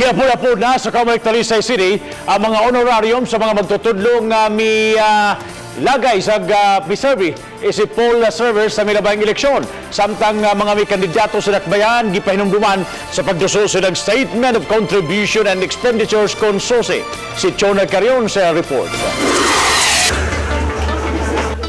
Giapod-apod na sa Comelec Talisay City ang mga honorarium sa mga magtutudlo nga mi lagay sa miservi isip poll server sa milabayng eleksyon. Samtang mga may kandidato sa dakbayan gipahinumduman sa pagduso sa Statement of Contribution and Expenditures kon SOCE. Si Chona Carion sa report.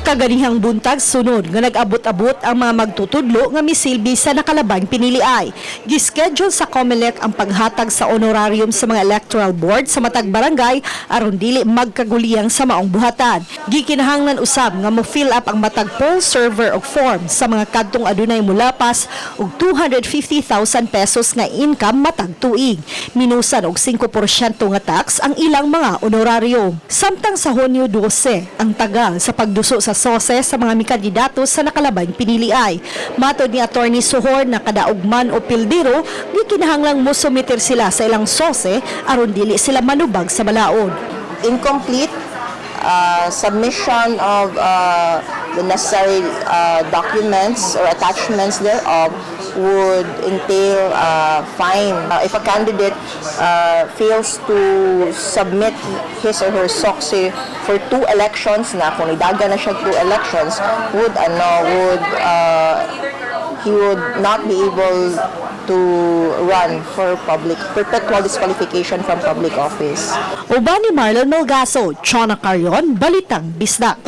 Kaganihang buntag, sunod nga nag-abot-abot ang mga magtutudlo nga misilbi sa nakalabang piniliay. Gischedule sa COMELEC ang paghatag sa honorarium sa mga electoral board sa matag barangay aron dili magkaguliyang sa maong buhatan. Gikinahanglan usab nga mo fill up ang matag poll server og form sa mga kadtong adunay mulapas og 250,000 pesos nga income matag tuig. Minusan og 5% nga tax ang ilang mga honorarium. Samtang sa Hunyo 12 ang tagal sa pagduso sa SOCE sa mga mikandidato sa nakalabang piniliay. Matod ni Attorney Suhor na kadaugman o pildiro, gikinahanglang mo sumiter sila sa ilang SOCE aron dili sila manubag sa balaod. Incomplete submission of the necessary documents or attachments thereof would entail a fine. If a candidate fails to submit his or her SOCSE for two elections na, kung idaga na siya two elections, would ano would he would not be able to run for public, perpetual disqualification from public office. Uban ni Marlon Melgaso, Chona Carion, Balitang Bisdak.